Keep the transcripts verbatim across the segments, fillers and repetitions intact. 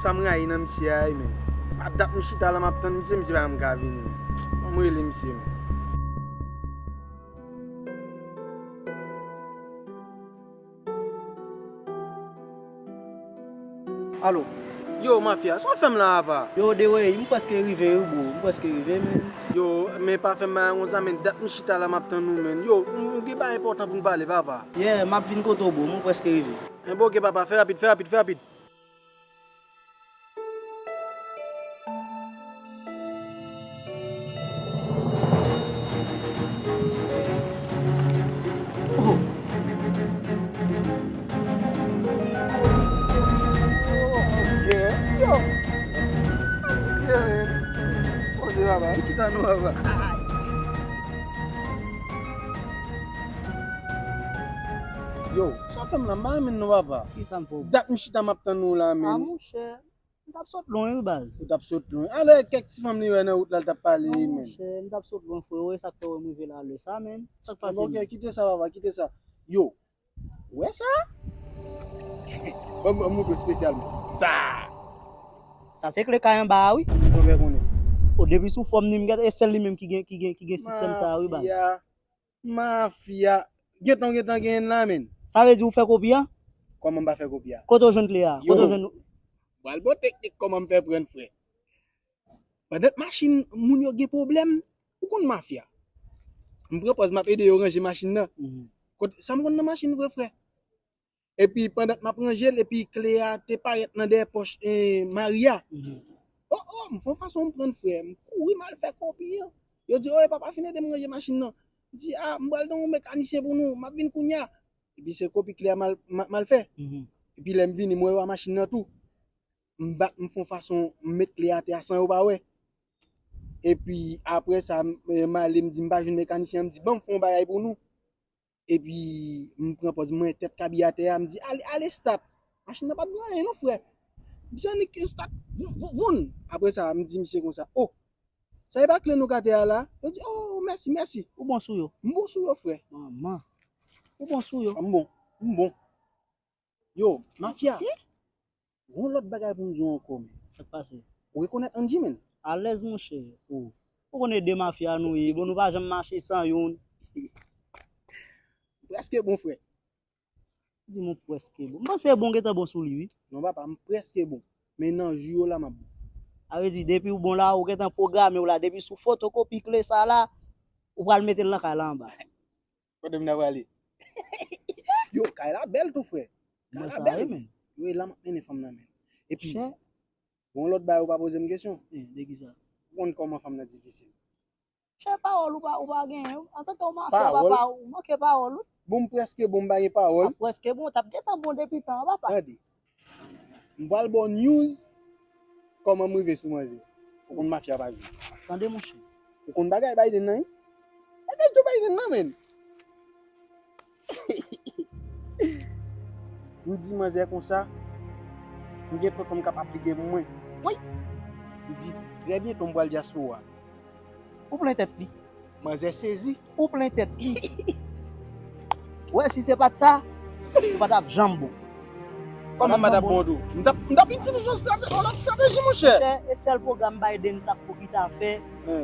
Sa m rayi nan misye a wi, men. Pa dat m chita la, m ap tann misye, misye pa janm ka vini, men. Ban m rele misye, men. Alo. Yo, mafya, sa w fè m la, apa? Yo, Dewey, m prèske rive, wi, bro. M prèske rive, men. Yo, men pa fè m bagay konsa, men. Dat m chita la, m ap tann ou, men. Yo, m, m gen bagay enpòtan pou m pale, papa. Yeah, m ap vin kote w, bro. M prèske rive. Enben, oke, papa, fè rapid, fè rapid, fè rapid. Oh. Yeah, yo. Yeah, man. Poze, papa. Chita nou, papa. Yo, sa w fè m la, m pa renmen non, papa. Kisa m fè w? Dat m chita m ap tann ou la, men. Ah, monchè. M t ap sot lwen, wi, baz. Ou t ap sot lwen. Alò, kèk ti fanm li wè nan wout la, l t ap pale, men. Non, monchè, m t ap sot lwen, frè. Ou wè sa k fè w m rive la lè sa, men. Sa k pase, men? Ok, kite sa, papa, kite sa. Yo, ou wè sa? Ban m, ban m montre w espesyalman. Sa! Sa se kle kay anba a, wi. Mwen fè konnen. O, depi sou fòm ni m gade, e sèl li menm ki gen, ki gen, ki gen sistèm sa a, wi, baz. Mafya. Mafya. Gentan, gentan genyen la, men. Sa vle di ou fè kopi a? Kòman m pa fè kopi a? Kote w jwenn kle a? Yo. Kote w jwenn? Pral bon teknik kòman m fè prann, frè. Pandan machin moun yo gen pwoblèm, ou konn mafya. M pran pòz m ap ede yo ranje machin nan. Mhm. Kote, sa m konn nan machin vre, frè. Epi pandan m ap ranje l, epi kle a te parèt nan dèyè pòch, eh, Maria. Mhm. Oh, oh, m fè yon fason m prann, frè. M kouri m al fè kopi an. Yo di, "Oh, papa, fin ede m ranje machin nan." M di, "Ah, m pral nan yon mekanisyen pou nou, m ap vin kounye a." Epi se kopi kle a m al, m al, m al fè. Mhm. Epi lè m vini, m wè yo a machin nan tou. M bat, m fè yon fason, m met kle atè a san yo pa wè. Epi apre sa, m, m ale, m di, "M pa jwenn mekanisyen an," m di, "Ban m fè yon bagay pou nou." Epi m pran pòz mwen, tèt kabi atè a, m di, "Ale, ale, stat." Machin nan pa t gen anyen non, frè. M di, "Annik stat, voun, voun, voun." Apre sa, m di misye konsa, "Oh, sa e pa kle nou k atè a la?" Yo di, "Oh, mèsi, mèsi." Ou bon sou yo? M bon sou yo, frè. Manman. Ou bon sou yo? M bon, m bon. Yo, mafya. Gon lòt bagay pou m di w ankò, men. Sa k pase? Ou rekonèt Angie, men? Alèz, monchè. Ou, ou konn e de mafya nou ye. Bon, nou pa janm mache san youn. Prèske bon, frè. Di m ou prèske bon. M panse bon gentan bon sou li, wi. Non, papa, m prèske bon. Men nan jou yo la, m ap bon. Sa vle di, depi w bon la, ou gentan pwograme w la. Depi sou fotokopi kle sa la, ou pral mete l nan kay la anba. Kote m ta prale? Yo, kay la bèl tou, frè. Kay la bèl. Yo, e la m ap mennen fanm nan, men. Epi, gon lòt bagay ou pa poze m kesyon. Eh, de kisa? Ou konn kòman fanm nan difisil. Chè, pawòl ou pa, ou pa genyen. Antanke yon mafya, ou pa, ou manke pawòl, wi. Bon, m prèske bon, m pa gen pawòl. A, prèske bon, w t ap gentan bon depi tan an, papa. Tande. M pral ba w news kòman m rive sou manzè. Ou konn mafya pa jwe. Tande, monchè. Ou konn bagay Biden nan, wi? Bagay Joe Biden nan, men. M di manzè konsa, m gen tonton m k ap aplike pou mwen. Wi. M di, trè byento m pral dyaspora. Ou plen tèt li. Manzè sezi. Ou plen tèt li. Wè, si se pa t sa, ou pa t ap janm bon. Kòman m pa t ap bon tou? M t ap, m t ap itilize yon estrateji, yon lòt estrateji, monchè. Monchè, e sèl pwogram Biden t ap pou ki ta fè,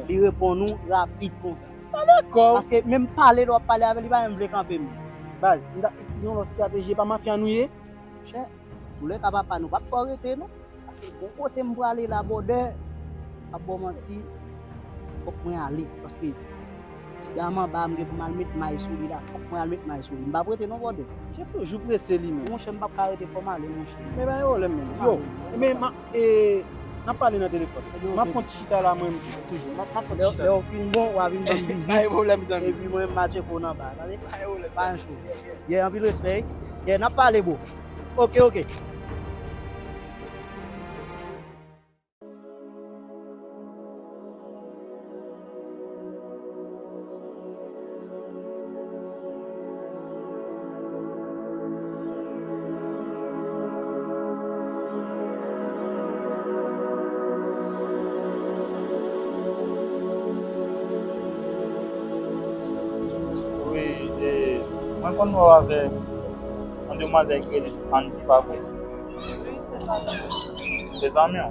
li reponn ou rapid konsa. Pa dakò. Paske menm pale, lè w ap pale avè l, li pa menm vle kanpe menm. Baz, m t ap itilize yon lòt estrateji, e pa mafya nou ye? Monchè, toulèka papa, nou p ap fè w rete, non. Paske gon kote m prale la, brother, m p ap ba w manti, fòk mwen ale. Paske ti dam anba a, m gen pou m al met may sou li la. Fòk mwen al met may sou li. M p ap rete non, brother. Se toujou prese li menm. Monchè, m p ap ka rete, fò m ale, monchè. Men pa gen pwoblèm, men. Yo, men, e, n ap pale nan telefòn. M ap fè yon ti chita la, mwen menm toujou. M ap, m ap fè yon ti chita. Lè, lè w fin bon, w a vin ban m vizit. Pa gen pwoblèm, zanmi. Epi mwen, m a tcheke w nan ba, tande? Pa gen pwoblèm, zanmi. Pa gen cho. Yeah, anpil respè. Yeah, n ap pale, bro. Ok, ok. Wi, e, mwen konn wè w avè yon demwazèl ki rele Angie, pa vre? Wi, se sa. Se zanmi w?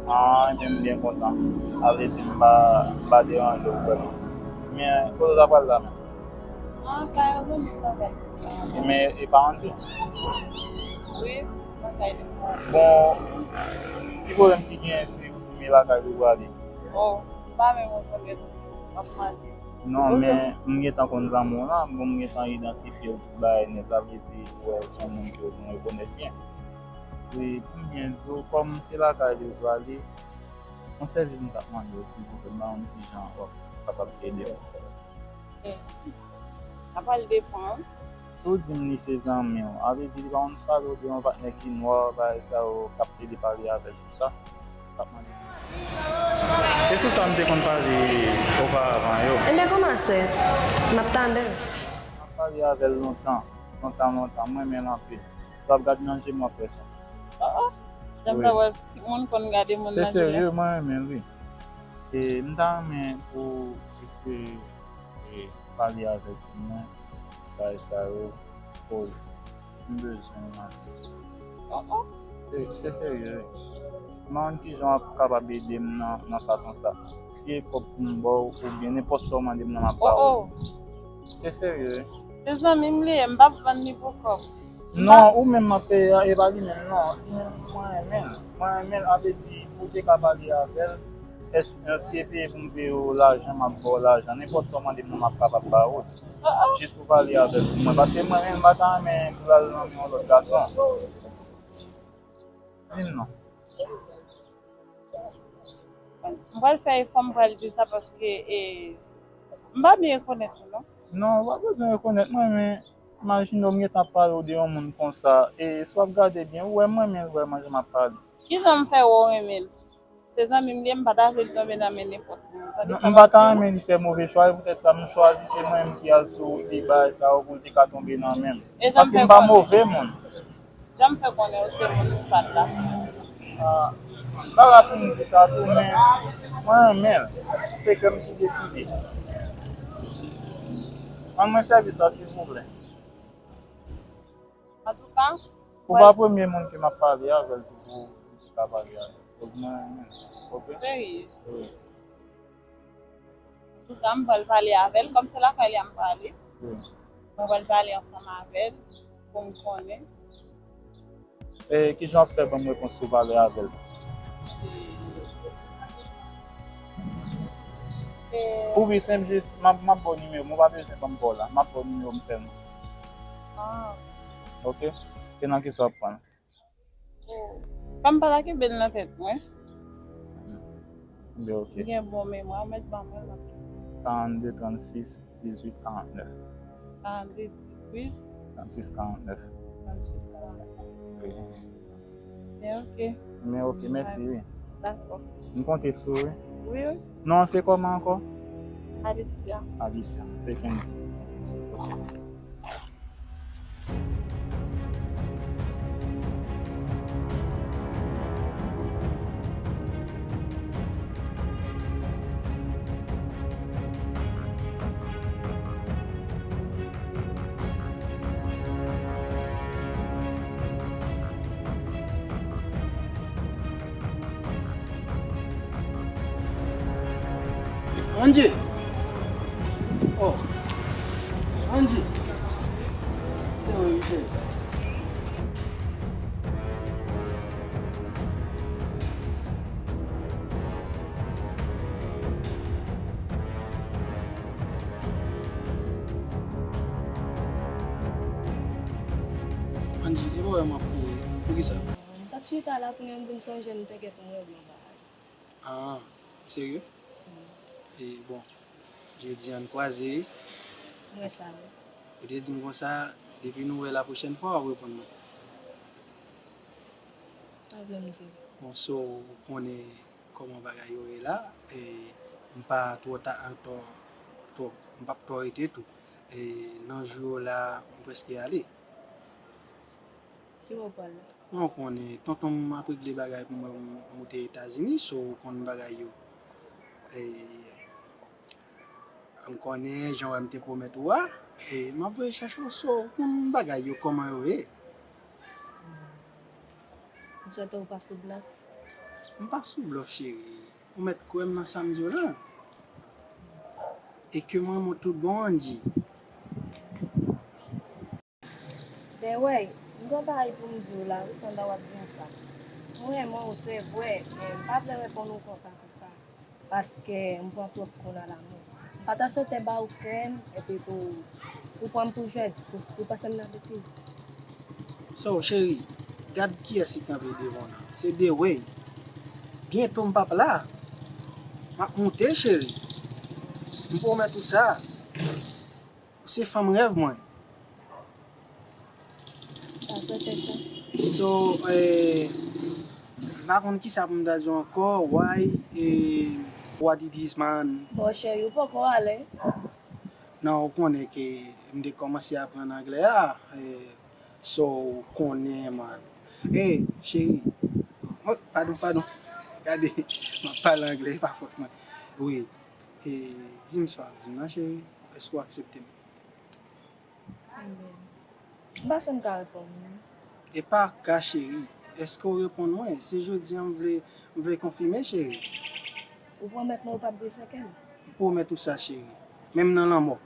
Ah, ebyen, m byen kontan. A vle di, m pa, m pa deranje w vrèman. Men, kote w ta pral la menm? Ah, kay yon zanmi m nan fèt. Men, e pa antre? Wi, nan kay li. Bon, ki pwoblèm ki genyen si ou di m e lakay ou prale? Oh, m pa menm rekonèt ou, m ap mande. Non, men m gentan konn zanmi w lan, bon, m gentan idantifye w tout bagay nèt, sa vle di, ou wè, se yon moun ke m rekonèt byen. Wi, pou m byen di w, kòm se lakay li ou prale, yon sèl vis m t ap mande w, silvouplè, m pa konn kijan w ap kapab ede m. Sèvis. Sa pral depann. Si w di m li se zanmi w, a vle di li pa konn pale w de yon patnè ki nwa, bagay sa yo, k ap plede pale avè l, tout sa, t ap mande. E sou sa m te konn pale oparavan yo. Ebyen, kòmanse. M ap tande. M ap pale avè l lontan, lontan, lontan. M renmen l anpil. Sa ap gade nan je m, w ap wè sa. Oh, oh. Jan m ta wè si moun konn gade moun nan je. Se serye, mwen renmen l, wi. E m ta renmen pou eseye, e, pale avèk moun, bagay sa yo, koz m bezwen w anpil. Oh, oh. Se, se serye, wi. M pa konn kijan w ap kapab ede m nan, nan fason sa. Si e kòb pou m ba w, oubyen nenpòt sa w mande m nan, m ap ba w. Oh, oh. Se serye, wi. Se zanmi m li ye, m p ap vann li pou kòb. Non, ou menm m ap peye a, e pa li menm, non. Li menm, mwen renmen l. Mwen renmen l, a vle di, ou te ka pale avè l. Èske, si e peye pou m peye w lajan, m ap ba w lajan. Nenpòt sa w mande m nan, m ap kapab ba ou l. Oh, oh. Jis pou pale avè l pou mwen. Paske mwen menm, m pa ta renmen pou l al nan men yon lòt gason. Di m non. M pral fè efò, m pral di sa paske, e, m pa byen rekonèt ou, non. Non, ou pa bezwen rekonèt mwen, men imajine w, m gentan ap pale w de yon moun konsa. E si w ap gade byen, ou wè m renmen l vrèman jan m ap pale. Kijan m fè wè w renmen l? Se zanmi m li ye, m pa ta vle l tonbe nan men nenpòt moun. Tande sa m ap di w? Non, m pa ta renmen li fè move chwa, e poutèt sa m chwazi se mwen menm ki al sou wout li, bagay sa yo, pou l te ka tonbe nan men m. Paske m pa move moun. Jan m fè konnen ou se moun m pa t la. Ah, m pa ka fin di sa tou, men mwen renmen l. Se kè m ki deside. Rann mwen sèvis la, silvouplè. Antouka, ou pa premye moun ke m ap pale avè l tou pou, pou te ka pale avè l. Donk, mwen renmen l. Oke? Serye? Wi. Antouka, m pral pale avè l, kòm se lakay li a m prale. Wi. Mwen pral pale ansanm avè l pou m konnen. E kijan w ap fè ban m repons si w pale avè l? E. Ou pi senp jis, m ap, m ap ba w nimewo m, ou pa bezwen ban m pa w la, m ap ba w nimewo m sèlman. Ah. Oke? Se nan kisa w ap pran l? Oh. Fè m pa ta kenbe l nan tèt mwen. Ebyen, oke. M gen bon memwa, ou mèt ban mwen l, m ap kenbe l. Karannde, trannsis, dizuit, karantnèf. Karannde, dizuit. Trannsis, karantnèf. Trannsis, karantnèf. Wi, se sa. Men oke. Men oke, mèsi, wi. Dakò. M konte sou ou, wi. Wi, wi. Non an se kòman ankò? Alicia. Alicia, se Kendy. Oke. Angie! Oh! Angie! Te wè Michel. Angie, e pa wè m ap kouri. Poukisa? M t ap chita la, kounye a m vin sonje m te gentan règle yon bagay. Ah, ou serye? E bon, jodi a n kwaze, wi. M wè sa, wi. Ou te di m konsa, depi nou wè la pwochèn fwa, w ap reponn mwen. Sa w vle m di? Bon, so, ou konnen kòman bagay yo ye la, e m pa twò ta, twò, twò, m p ap twò rete tou. E nan jou yo la, m prèske ale. Ki bò w pral la? Bon, ou konnen, tonton m ap regle bagay pou mwen, m moute Etazini, so ou konn bagay yo. E, m konnen, jan w wè m te pwomèt ou a, e m ap voye chèche w, so ou konn bagay yo, kòman yo ye. M swete w pase byen. M pa sou blòf, cheri. Ou mèt kwè m nan sa m di w la. E ke m renmen w tout bon, Angie. Dewey, m gen yon bagay pou m di w la wi pandan w ap di m sa. Mwen renmen w se vre, men m pa vle reponn ou konsa konsa. Paske m pran twòp kou nan lanmou. M pa ta swete ba w kè m epi pou ou pran m pou jwèt, pou, pou pase m nan betiz. So, cheri, gad kiyès ki kanpe devan w nan. Se Dewey. Byento m p ap la. M ap moute, cheri. M pwomèt ou sa. Ou se fanm rèv mwen. Sa swete sa. So, eh, m pa konn kisa pou m ta di w ankò, why, eh, what it is, man. Bon, cheri, ou poko ale. Non, ou konnen ke m te kòmanse aprann anglè a, eh, so ou konnen, man. Eh, cheri. Oh, padon, padon. Gade, m ap pale anglè, e pa fòt mwen. Wi. Eh, di m sa w ap di m nan, cheri. Èske w aksepte m? Amen. M pa sanm ka reponn ou. E pa ka, cheri. Èske w reponn mwen? Se jodi a m vle, m vle konfime, cheri. Ou pwomèt mwen ou p ap brese kè m? M pwomèt ou sa, cheri. Menm nan lanmò.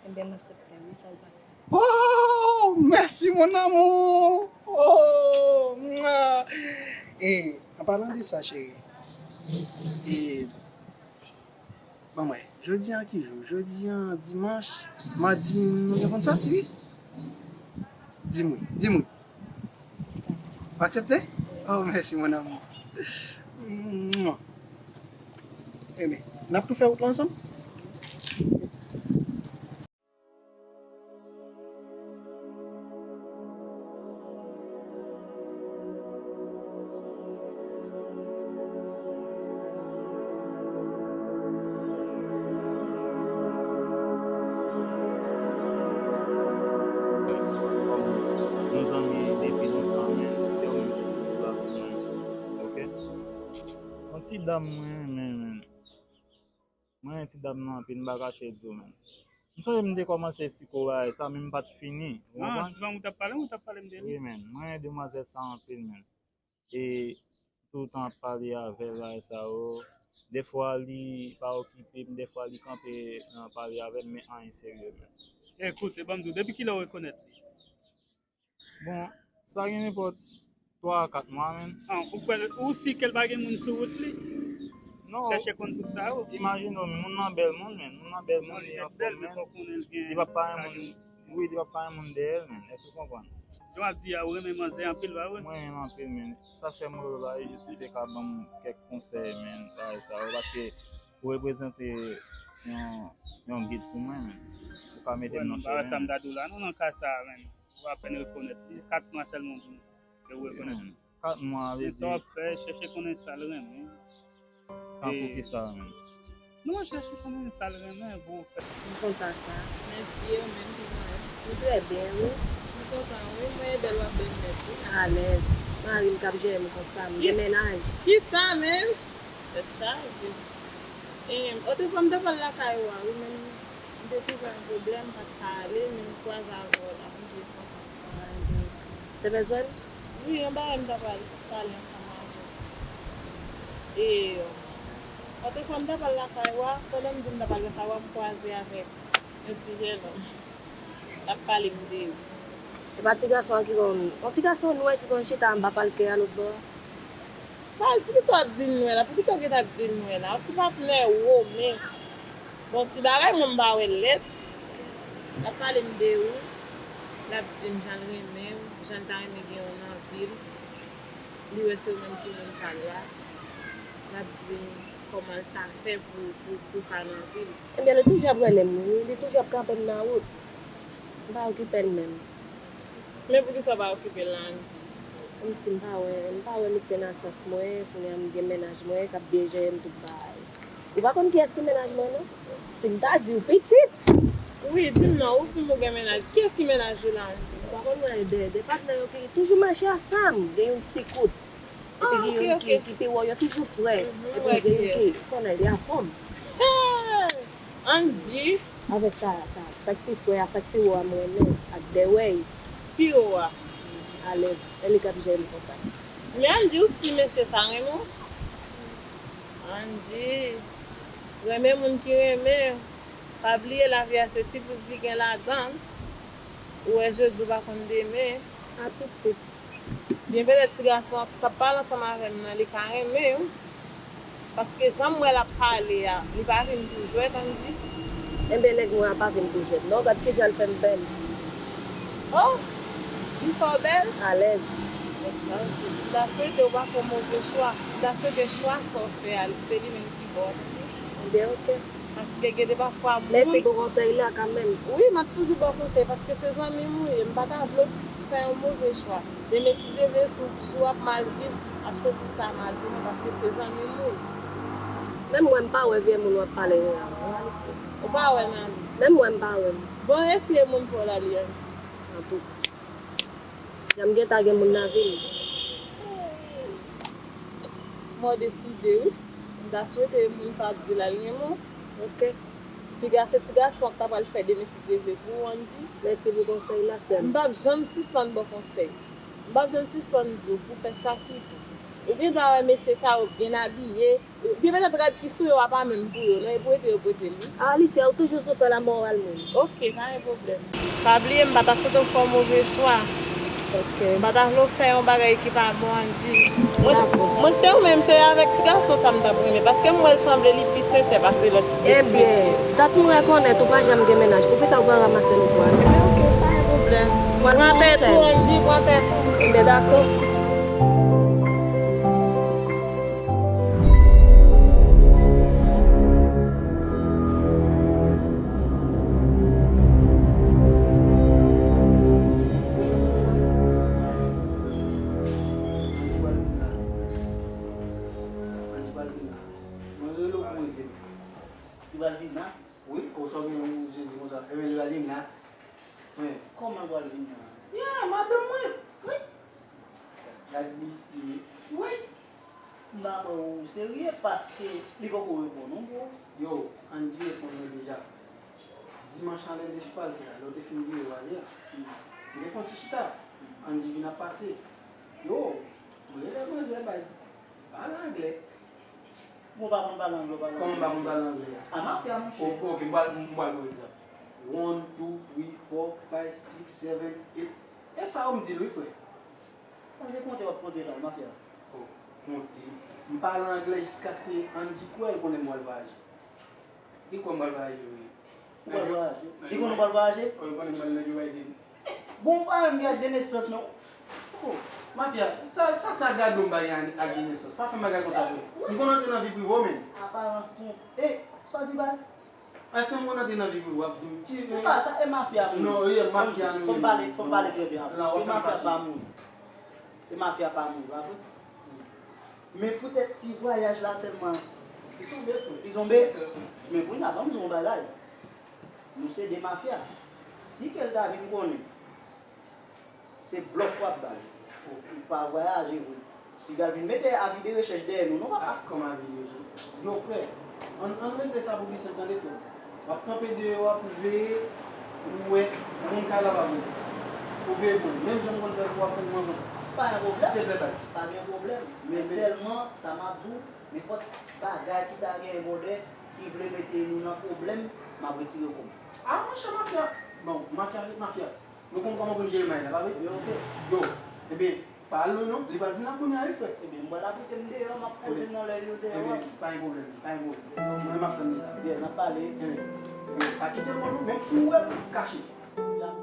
Ebyen, m aksepte wi, sa w pase. Oh, merci, mon amour. Oh, mwa. E, an palan de sa, cheri. E, Ban m wè, jodi a ki jou? Jodi a dimanch, madi nou gen pou n sòti wi. Di m wi, di m wi. Ou aksepte? Oh, mèsi, mon amour. Mwa. Ebyen, n ap tou fè wout la ansanm? Kòm nou zanmi depi lontan, men se ou menm ki toujou la pou mwen, oke? Se yon ti dam mwen renmen, men. Mwen renmen ti dam nan anpil, m pa kache di w, men. M sonje m te kòmanse siko bagay sa, men m pa t fini. Ou konprann? Ah, ti fanm ou t ap pale, ou t ap pale m de li? Wi, men. Mwen renmen demwazèl sa anpil, men. E toutan ap pale avè l, bagay sa yo. Defwa li pa okipe m, defwa li kanpe nan pale avè m, men anyen serye, men. Ekoute, ban m di w, depi kilè w rekonèt li? Bon, sa gen nenpòt twa a kat mwa, men. Ah, ou kwè, ou si ke l pa gen moun sou wout li? Non. Chèche konn tout sa yo. Imajine w, moun nan bèl moun, men. Moun nan bèl moun, li anfòm, men. Li p ap pa gen moun, wi, li p ap pa gen moun dèyè l, men. Èske w konprann? Jan w ap di a, ou renmen manzè anpil, pa vre? Mwen renmen anpil, men. Sa fè m rele w la, e jis pou te ka ban m kèk konsèy, men, bagay sa yo, paske ou reprezante yon, yon gid pou mwen, men. Ou ka mete m nan chemen. Wè, non, bagay sa m ta di w la, non, nan ka sa a, men. Ou apèn rekonèt li. Kat mwa sèlman pou ke ou rekonèt li. Kat mwa, vle di. Men sa w ap fè, chèche konnen sa l renmen. Tankou kisa menm? Non, chèche konnen sa l renmen pou w fè. M kontan sa. Mèsi, ou menm, kijan w ye? M trè byen, wi. M kontan, wi. Mwen e bèl w ap bèl nèt, wi. Alèz. Mari m k ap jere m konsa. M gen mennaj. Kisa menm? Tèt chaje. Em, otrefwa m te pral lakay ou a, wi, men m te twouve yon pwoblèm, m pa t ka ale, men m kwaze avè w la, m te kontan. Te bezwen m? Wi, yon bagay m ta pral pale ansanm avè w. E, otrefwa m ta pral lakay ou a, pandan m di m ta pral lakay ou a, m kwaze avèk yon ti jènòm. L ap pale m de ou. E pa ti gason an ki konn, yon ti gason nwè ki konn chita anba palkè a lòt bò a? Bay, poukisa w ap di l nwè la? Poukisa w gentan ap di l nwè la? Yon ti patnè wo, mens. Bon, ti bagay, mwen m pa wè l lèd. L ap pale m de ou. L ap di m jan l renmen w, jan l ta renmen gen w nan vi l. Li wè se ou menm ki moun pa l la. L ap di m kòman l ta fè pou, pou, pou w ka nan vi l. Ebyen, li toujou ap rele m, wi. Li toujou ap kanpe m nan wout. M pa okipe l menm. Men poukisa w pa okipe l la, Angie? Kòmsi m pa wè, m pa wè misye nan sans mwen, kounye a m gen mennaj mwen k ap byen jere m tout bagay. Ou pa konn kiyès ki mennaj mwen, non? Si m ta di w pitit! Wi, di m non, ou di m ou gen mennaj. Kiyès ki mennaj ou la, Angie? Ou pa konn mwen, de, de patnè yo ki toujou mache ansanm, gen youn ki ti kout. Epi gen youn ki, ki pi wo, yo toujou frè. Epi gen youn ki konnen li anfòm. Hey! Angie! Avè sa, sa, sa k pi frè a, sa k pi wo a, m renmen, ak Dewey. Pi wo a. Alèz. E li k ap jere m konsa. Men Andy, ou si mesye sa renmen w? Andy, renmen moun ki renmen. Pa bliye lavi a se sipriz li gen ladan l. Ou wè jodi, ou pa konn demen. A tout tip. Byen petèt ti gason an k ap pale ansanm avè m nan, li ka renmen w. Paske jan m wè l ap pale a, li pa vin pou jwèt, Andy. Enben, nèg mwen an pa vin pou jwèt non, gad kijan l fè m bèl. Oh! Li fè w bèl? Alèz. Tèt chaje. M ta swete w pa fè yon move chwa. M ta swete chwa sa w fè a, se li menm ki bon. Enben, oke. Paske gen de pafwa moun. Mèsi pou konsèy la kanmenm. Wi, m ap toujou ba w konsèy paske se zanmi m ou ye. M pa ta vle w fè yon move chwa. Demen si Dye vle, si w, si w ap mal viv, ap santi sa mal pou mwen paske se zanmi m ou ye. Menm mwen, m pa wè vye moun w ap pale yo a non, Alice. Ou pa wè nan li? Menm mwen, m pa wè l. Bon, eseye moun pa w la li an. Antouka. Jan m gentan gen moun nan vi m. Mwen deside wi. M ta swete moun sa ap di la l gen bon. Oke. Piga se ti gason an k ta pral fè demen si Dye vle pou ou, Andy. Mèsi pou konsèy la, sè m. M p ap janm sispann ba w konsèy. M p ap janm sispann di w pou w fè sa ki bon. Ou gendwa wè mesye sa yo byen abiye, byen petèt rad ki sou yo a pa menm pou yo non, e prete yo prete l wi. A, Alicia, ou toujou sou fè lamoral moun. Oke, pa gen pwoblèm. Pa bliye, m pa ta swete w fè yon move chwa. Oke. M pa ta vle w fè yon bagay ki pa bon, Andy. Mwen, mwen te renmen m se avèk ti gason sa m t ap renmen, paske m wè l sanble li pi sensè pase lòt ti mesye. Ebyen, dat m rekonèt ou pa janm gen mennaj, poukisa ou pa ranmase l ou pran l? Oke, pa gen pwoblèm. Pran tèt ou, Andy, pran tèt ou. Ebyen, dakò. Andy pral vin la. Mwen rele w pou w ede m. Li pral vin la? Wi, ou sa w gen yon jezi konsa. Ebyen, li pral vin la. Wi. Kòman l pral vin la? Ya, madanm mwen. Wi. Gad misye. Wi. M pa kwè ou serye paske li poko reponn ou, bro. Yo, Andy reponn mwen deja, frè. Dimanch lan, lè desu pral te a, lè w te fin vire w ale a, m te fè yon ti chita. Andy vin ap pase. Yo, m rele manzè baz. Pale anglè. Bon, w pa konn pale anglè, w pale anglè. Kòman m pa konn pale anglè a? A mafya, monchè. Ok, ok, m pral, m pral ba w egzanp. One, two, three, four, five, six, seven, eight. E sa yo m di l wi, frè. Sa se konte w ap konte la, mafya. Oh, konte. M pale anglè jiskaske Andy kwè l konnen m pral vwayaje. Li kwè m pral vwayaje, wi. Ou pral vwayaje? Li konnen w pral vwayaje? Oh, li konnen m pral nan Joe Biden. Bon, ou pa menm gen ak de nesans, non. Oh, mafya, sa, sa, sa gade w m pa gen ak de nesans. Pa fè m bagay konsa, frè. M konn antre nan vi prive w, menm. Aparans twonpe. E, sa w di, baz? Èske m konn antre nan vi prive w, w ap di m ki... Ou pa sa, e mafya moun. Non, wi, e mafya nou ye. Fò m pale, fò m pale trè byen avè w. Se mafya pa moun. Se mafya pa moun, pa vre? Men poutèt ti vwayaj la sèlman. Li tonbe, frè. Li tonbe? Men kounye a, ban m di w yon bagay. Nou se de mafya. Si ke l ta vin konnen se blòf w ap ba l, ou pa vwayaje vre. Piga l vin mete avi de rechèch dèyè nou, non, papa. Ah, kòman avi de rechèch? Yo, frè, ann, ann regle sa pou pi senp, tande, frè. W ap kanpe deyò a pou veye, pou wè moun kay la pa vre. Pou veye pou li. Menm jan m konn fè pou w ap fè l mwen konsa. Pa gen pwoblèm. Silteplè, baz. Pa gen pwoblèm. Men sèlman, sa m ap di w, nenpòt bagay ki ta genyen bòdè, ki vle mete nou nan pwoblèm, m ap retire kò m. Ah, monchè, mafya. Bon, mafya ret mafya. Nou konn kòman pou n jere may la, pa vre? Yo, ok. Yo, ebyen, pa al lwen non, li pral vin la kounye a, wi, frè. Ebyen, m pral abrite m deyò, m ap poze m nan lè yo deyò. Ebyen, pa gen pwoblèm, pa gen pwoblèm. Mwen, m ap tann li la. Byen, n ap pale. Ebyen, ebyen, pa kite l wè non, menm si w wè l, kache. Ya.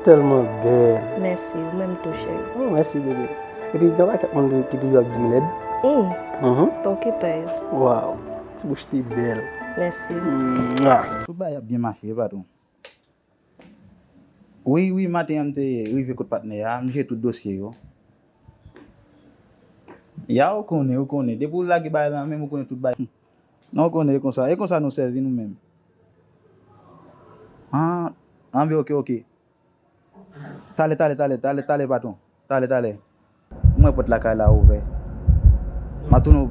Tèlman bèl. Mèsi, ou menm tou, cheri. Oh, mèsi, bebe. Epi, gen yon pakèt moun ki toujou ap di m lèd. Hmm. Mhm. Pa okipe yo. Waw, ti bouch li bèl. Mèsi. Mwa. Tout bagay ap byen mache, wi, patwon. Wi, wi, maten an m te rive kot patnè a, m jere tout dosye yo. Ya, ou konnen, ou konnen. Depi w lage bagay la nan men m, ou konnen tout bagay. Non, ou konnen, e konsa, e konsa nou sèvi nou menm. Ah, anben, oke, oke. Talè, talè, talè, talè, talè, patwon. Talè, talè. Mwen pòt lakay la ouvè. M a tounen.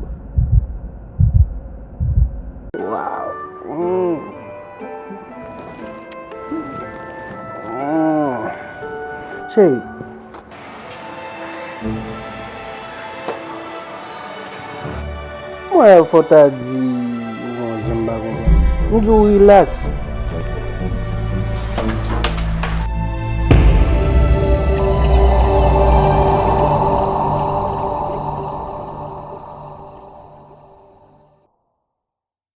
Waw. Mm. Mm. Cheri. Mwen, fò w ta di, bon, jan m pa konprann. M di w relax.